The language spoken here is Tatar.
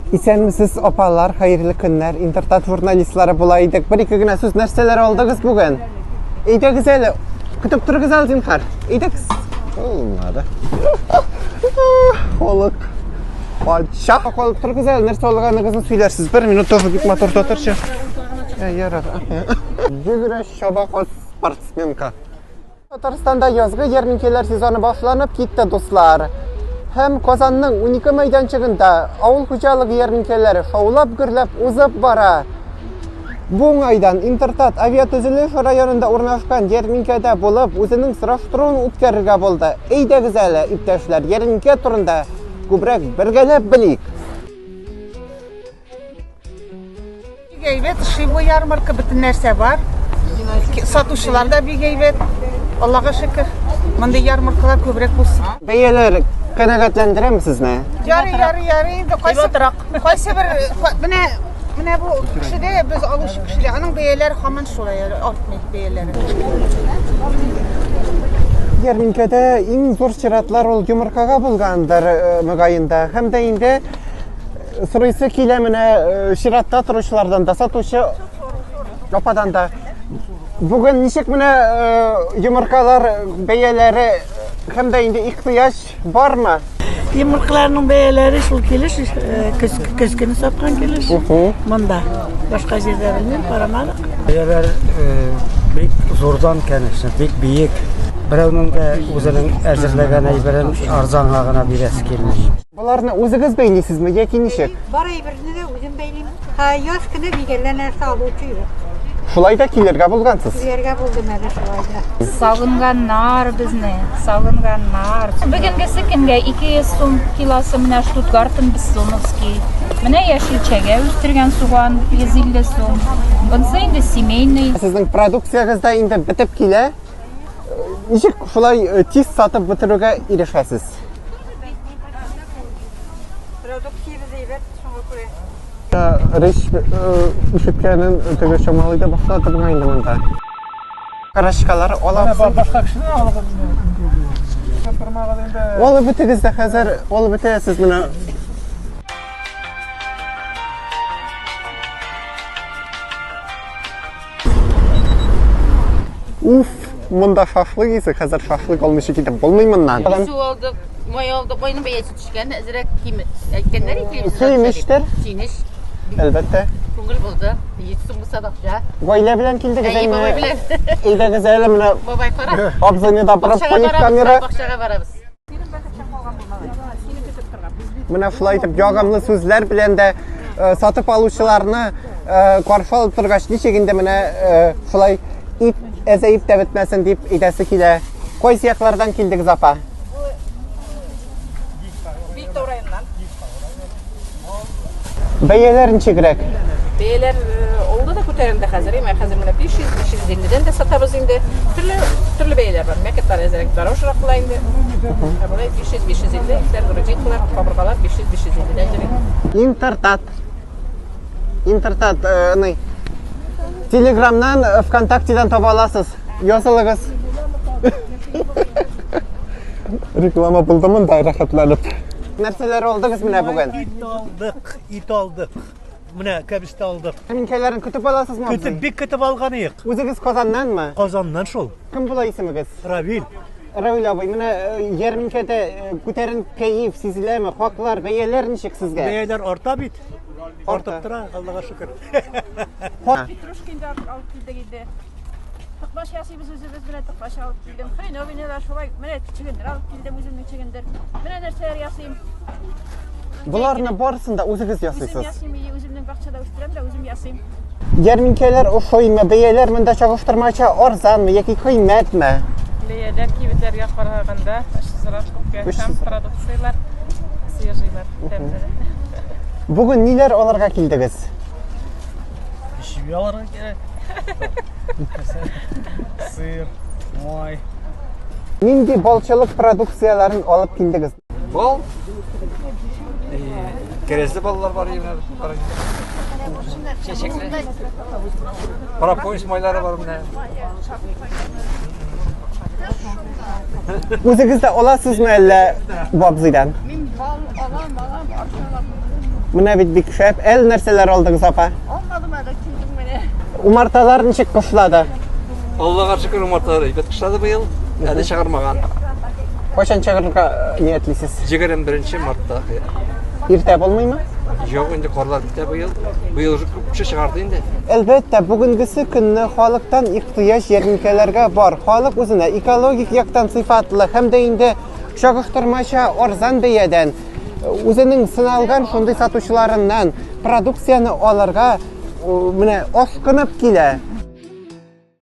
Исәнмесез, апалар, хәерле көннәр. Интертат журналистлары була идек. Бер-ике генә сүз нәрсәләр алдыгыз бүген? Әйдәгез әле. Көтеп торыгыз әле, зинһар. Әйдәгез. Булмады. Халык. Патша. Халык торыгыз әле, нәрсә алганыгызны сөйләрсез. Бер минут тоже бик матур татарча. Ә, ярар. Йөгерә чаба кыз спортсменка. Татарстанда язгы ярминкәләр сезоны башланып китте, дуслар. Һәм Казанның 12 мәйданчыгында авыл хуҗалыгы ярминкәләре шаулап-гөрләп узып бара. Бу уңайдан Интертат авиатөзелеш районында урнашкан ярминкәдә булып, үзенең сораштыруын үткәрергә булды. Әйдәгез әле, иптәшләр, ярминкә турында күбрәк бергәләп белик. Бик әйбәт, эшли бу ярмарка, бөтен нәрсә бар. Сатучылар да бик әйбәт. Аллага шөкер. Мондый ярмаркалар күбрәк булсын. Бәяләр канәгатьләндерәме сезне? Ярый, ярый, ярый. Инде кайсы кайсы бер менә менә бу кешедә без алучы кешедә аның бәяләре һаман шулай әле артмый бәяләре. Ярминкәдә иң зур чиратлар ул йомыркага булгандыр, э, мөгаен да. Һәм дә инде Сорыйсы килә менә э, чиратта торучылардан да, сатучы ападан да. Бүген ничек менә э, йомыркалар бәяләре һәм дә инде ихтыяҗ бармы? Йомыркаларның бәяләре шул килеш, э, көз, көз көне саткан килеш. Монда. Башка җирдә белмим, карамадык. Бәяләр бик зурдан, конечно, бик биек. Берәүнең дә үзенең әзерләгән әйберен арзанга гына бирәсе килми. Боларны үзегез бәйлисезме яки ничек? Бар әйберне дә үзем бәйлим. Һә, яз көне бик әллә нәрсә алучы юк. Шулай да килергә булгансыз. Килергә булдым әле шулай да. Сагынганнар безне, сагынганнар. Бүгенгесе көнгә 200 сум килосы менә Штутгартен Бессоновский. Менә яшелчәгә үстергән суган 150 сум. Бунсы инде семейный. Сезнең продукциягез дә инде бетеп килә. Ничек шулай э, тиз сатып бетерүгә ирешәсез? Продукциябез әйбәт, шуңа күрә. Речь ишеткәнен теге чамалый да башлады бугай инде монда. Карачкалар алабыз. Башка кешедән алып Алып бетегез дә хәзер, алып бетәсез менә. Уф, монда шашлык исе, хәзер шашлык алмыйча китеп булмый моннан. Су алдык, май алдык, майның бәясе төшкән, әзрәк ким әйткәннәр иде. Сөенечтер. Сөенеч. Әлбәттә. Күңел булды. 100 сум булса да акча. Гаилә белән килдегез Әйе, бабай белән. Әйдәгез әле менә. Бабай кара. Абзыйны да барып куйыйк камера. Бакчага барабыз. Менә шулай итеп ягымлы сүзләр белән дә э, сатып алучыларны э, каршы алып торгач, ничек инде менә э, шулай ит әзәеп тә бетмәсен дип әйтәсе килә. Кайсы яклардан килдегез, апа? Биектау районыннан. Бәяләр ничегрәк? Бәяләр э, авылда да күтәрелде хәзер. Әмма хәзер менә 500, 550-дән дә сатабыз инде. Төрле төрле бәяләр бар. Мәкетләр әзрәк дорожрак була инде. Ә болай 500, 550, итләр, грудинкалар, кабыргалар 500, 550-дән йөри. Интертат. Интертат, э, ный. Телеграмнан, э, ВКонтактедан таба аласыз. Язылыгыз. Реклама булды монда рәхәтләнеп. Нәрсәләр алдыгыз менә бүген? Ит алдык, ит алдык. Менә кәбестә алдык. Минкәләрен көтеп аласызмы? Көтеп, бик көтеп алган идек. Үзегез Казаннанмы? Казаннан шул. Кем була исемегез? Равил. Равил абый, менә э, ярминкәдә э, күтәренке кәеф сизеләме? Хаклар, бәяләр ничек сезгә? Бәяләр арта бит. Артып тора, Аллага шөкер. Петрушка инде алып килдек инде. Токмач ясыйбыз үзебез менә токмач алып килдем. Хреновина да шулай менә чөгендер алып килдем үземнең чөгендер. Менә нәрсәләр ясыйм. Боларны барысын да үзегез ясыйсыз? Үзем ясыйм, үземнең бакчада үстерәм дә үзем ясыйм. Ярминкәләр ошыймы, бәяләр монда чагыштырмача арзанмы яки кыйммәтме? Бәяләр кибетләргә караганда очсызрак күпкә һәм продукцияләр свежийлар, тәмле. Бүген ниләр алырга килдегез? Печенье алырга кирәк. Сыр, май. Нинди балчылык продукцияләрен алып килдегез? Бал. Кәрәзле баллар бар менә. Чәчәкле. Прополис майлары бар менә. Үзегез дә аласызмы әллә бу абзыйдан? Мин бал алам, алам, арчалап. Менә бит бик шәп. Әле нәрсәләр алдыгыз, апа? Алмадым әле, килдем менә. Умарталар ничек кышлады? Аллага шөкер, умарталар әйбәт кышлады быел. Әле чыгармаган. Кайчан чыгарырга ниятлисез? 21 мартта. Иртә булмыймы? Юк, инде карлар бетә быел. Быел уже күп кеше чыгарды инде. Әлбәттә, бүгенгесе көнне халыктан ихтыяҗ ярминкәләргә бар. Халык үзенә экологик яктан сыйфатлы һәм дә инде чагыштырмача арзан бәядән үзенең сыналган шундый сатучыларыннан продукцияне алырга менә ашкынып килә.